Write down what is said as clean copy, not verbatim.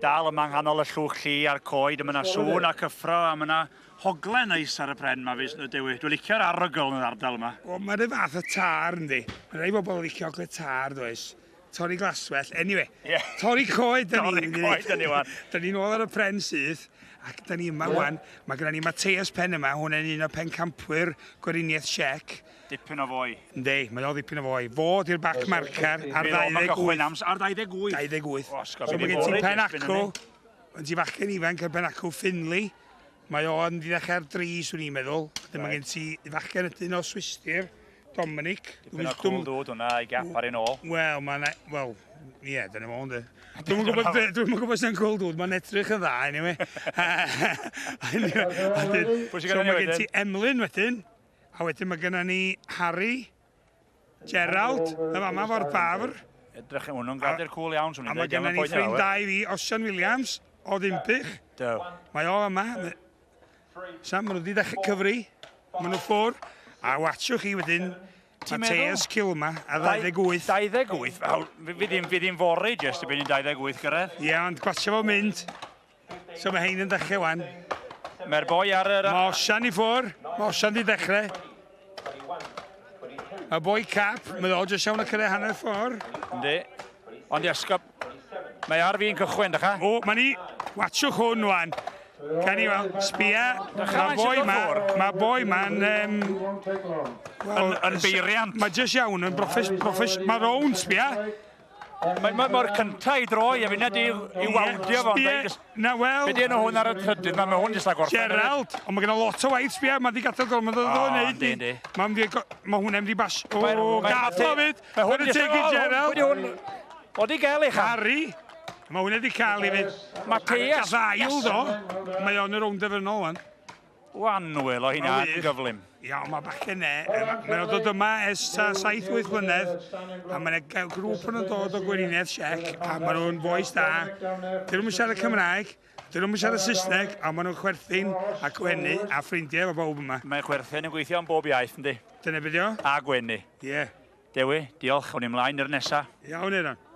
Dal yma nghanol y llwch lli a'r coed, a ma' 'na sŵn a cyffro a ma' 'na hogle neis ar y pren 'ma 'fyd, Dewi. Dwi'n licio'r arogl yn yr ardal yma. Wel, mae'n rhyw fath o tar, yndi? Mae rhai bobl yn licio ogle tar, does? Torri glaswellt. Anyway, yeah. Torri coed da ni. Torri coed da ni wan. Da ni'n ôl ar y pren syth, ac da ni yma wan. Mae gennym ni Mateus Pen yma, hwn yn un o pencampwyr Gweriniaeth Siec. Dipyn o foi. Yndi, mae o ddipyn o foi. Fo di'r back marker ar 28. Ar 28? 28. O, so mae gen ti pen acw, mae ti fachgen ifanc ar pen acw Finley. Mae o yn ddechrau ar dri, swn i'n meddwl. Wedyn mae gen ti fachgen ydyn o Swistir, Dominic. Dipyn o cool dod hwnna i gap ar un ôl. Wel, mae'n... Wel, ie, yeah, dyna fo, ynddi. Dwi'm yn gwybod, dwi'm yn gwybod sy'n cool dude, mae'n edrych yn dda, anyway. Anyway, so mae gen ti Emlyn wedyn. A wedyn mae gennym ni Harry, Gerald, y fama fo'r bafr. Edrych yn hwnnw'n gradur cwl iawn, swn i'n dweud. A mae gennym ni ffrind da i fi, Osian Williams, o Ddinbych. Do. Mae o yma. Sam, maen nhw wedi dechrau cyfri. Maen nhw ffwr. A watsiwch chi wedyn, Mateus Kilma ar 28. 28? Wel, fi ddim, fi ddim fory jyst y byn 28 gyrraedd. Ie, yeah, ond gwatsio fo mynd. So mae hein yn dechrau wan. Mae'r boi ar yr... Mae Osian i ffwr. Mae Osian di dechrau. Mae boi cap, mae o jyst iawn y cyrraedd hanner ffordd. Yndi. Ond Iasgob, mae ar fi'n cychwyn, dach O, mae ni... Watchwch hwn wan. Can i weld, sbia, mae boi ma, mae boi ma'n... Um, well, yn, yn beiriant. Mae jyst iawn yn broffes, broffes, mae rownd, sbia. Mae ma, mae'r cyntaf i droi a finna di i wawdio fo. Na wel. Be di enw hwn ar y trydydd? Mae hwn jyst a gorffen. Gerald, ond mae gen lot o waith sbia, mae di gadael gormod o ddod wneud. Yndi, Mae ma hwnna'n mynd i bas... O, gath o fyd! Mae hwn jyst... Teg i Gerald. Hwn... O di gael ei chan. Harry. Mae hwnna di cael ei fyd. Mateus. Gath ail do. Mae o'n y rownd derfynol wan. Wanwyl o hynna yn gyflym. Ia, ond mae bachgen ne, mae'n dod yma ers 7-8 blynedd, a mae'n grŵp yn dod o Gweriniaeth Siec, a maen nhw'n fois da. Dyn nhw'n siarad Cymraeg, dyn nhw'n siarad Saesneg, a maen nhw'n chwerthin a gwenu a ffrindiau efo bawb yma. Mae chwerthin yn gweithio yn bob iaith, yndi? Dyna beth o. A gwenu. Ie. Yeah. Dewi, diolch. O'n i mlaen i'r nesa. Iawn, Eiron.